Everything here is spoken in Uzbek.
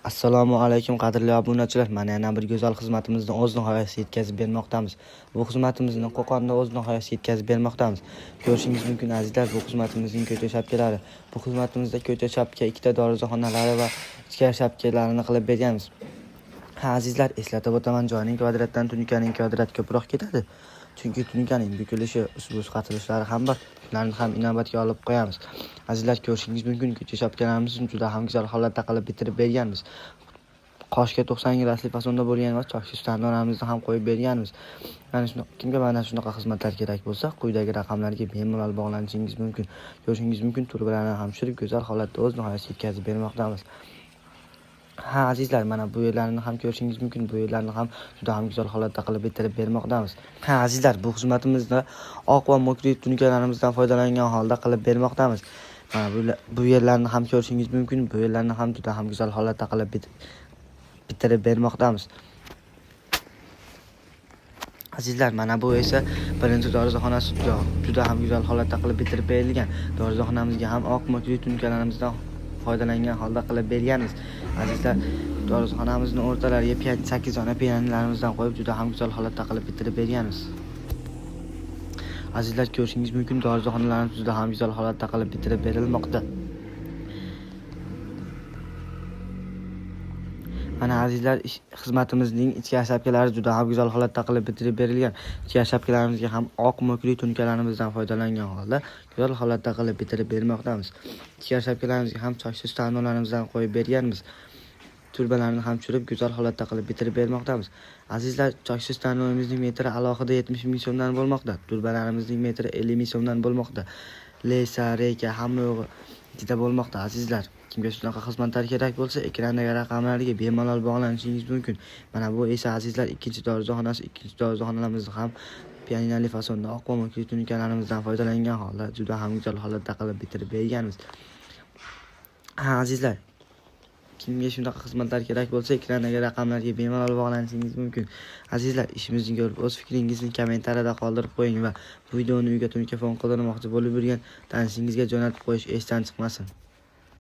Assalomu alaykum qadrli obunachilar. Mana yana bir go'zal xizmatimizni o'z nihoyasiga yetkazib bermoqdamiz. Bu xizmatimizni Qo'qonda o'z nihoyasiga yetkazib bermoqdamiz. Ko'rishingiz mumkin azizlar, bu xizmatimizning ko'cha shapkalari. Bu xizmatimizda ko'cha shapka, ikkita darvozaxonalari va ichkari shapkalarini qilib berganmiz. Ha azizlar, eslatib o'taman, joyning kvadratdan tunukaning kvadrat ko'proq ketadi. Chunki tunukaning bukilishi, usbus qatilishlari ham bor. Shularni ham inobatga olib qo'yamiz. Azizlar, ko'rishingiz mumkin, ko'cha shapkalarimizni juda ham go'zal holatda qilib bitirib berganmiz. Qoshga 90 gradusli fasonda bo'lgan va choshli standartlarimizni ham qo'yib berganmiz. Mana shuni kimga mana shunaqa xizmatlar kerak bo'lsa, quyidagi raqamlarga bemalol bog'lanishingiz mumkin. Ko'rishingiz mumkin, turbalarni ham tushirib, go'zal holatda o'z nihoyasiga yetkazib bermoqdamiz. Ha azizlar, mana bu yerlarni ham ko'rishingiz mumkin. Bu yerlarni ham juda ham go'zal holatda qilib bitirib bermoqdamiz. Ha azizlar, bu xizmatimizda oq va mokri tunukalarimizdan foydalangan holda qilib bermoqdamiz. Mana bu yerlarni ham ko'rishingiz mumkin. Bu yerlarni ham juda ham go'zal holatda qilib bitirib bermoqdamiz. Azizlar, mana bu esa birinchi darvozaxonasi juda ham go'zal holatda qilib bitirib berilgan. Darvozaxonamizga ham oq mokri tunkalarimizdan foydalangan holda qilib berganmiz. Azizlar, darvozaxonamizning o'rtalariga 8 dona pianinolarimizni qo'yib, juda ham go'zal holatda qilib bitirib berganmiz. Azizlar, ko'rishingiz mumkin, darvozaxonalarimiz juda ham go'zal holatda qilib bitirib berilmoqda. Mana azizlar, xizmatimizning ichki shapkalari juda ham go'zal holatda qilib bitirib berilgan. Ichki shapkalarimizga ham oq mokri tunkalarimizdan foydalangan holda go'zal holatda qilib bitirib bermoqdamiz. Ichki shapkalarimizga ham choshli stanolarimizni qo'yib berganmiz. Turbalarni ham tushirib, go'zal holatda qilib bitirib bermoqdamiz. Azizlar, choshli stanolimizning metri alohida 70 ming so'mdan bo'lmoqda. Turbalarimizning metri 50 ming so'mdan bo'lmoqda. Lesa, reka hamma yo'g'i ichida bo'lmoqda azizlar. Kimga shunaqa xizmatlar kerak bo'lsa, ekrandagi raqamlarga bemalol bog'lanishingiz mumkin. Mana bu esa azizlar ikkinchi darvozaxonasi, ikkinchi darvozaxonamizni ham pianinoli fasonda oq va mokri tunikalarimizdan foydalangan holda juda ham go'zal holatda qilib bitirib berganmiz. Ha azizlar, kimga shunaqa xizmatlar kerak bo'lsa, ekrandagi raqamlarga bemalol bog'lanishingiz mumkin. Azizlar, ishimizni ko'rib, o'z fikringizni kommentariyada qoldirib qo'ying va bu videoni uyga tunuka fon qildirmoqchi bo'lib yurgan tanishingizga jo'natib qo'yish esdan chiqmasin.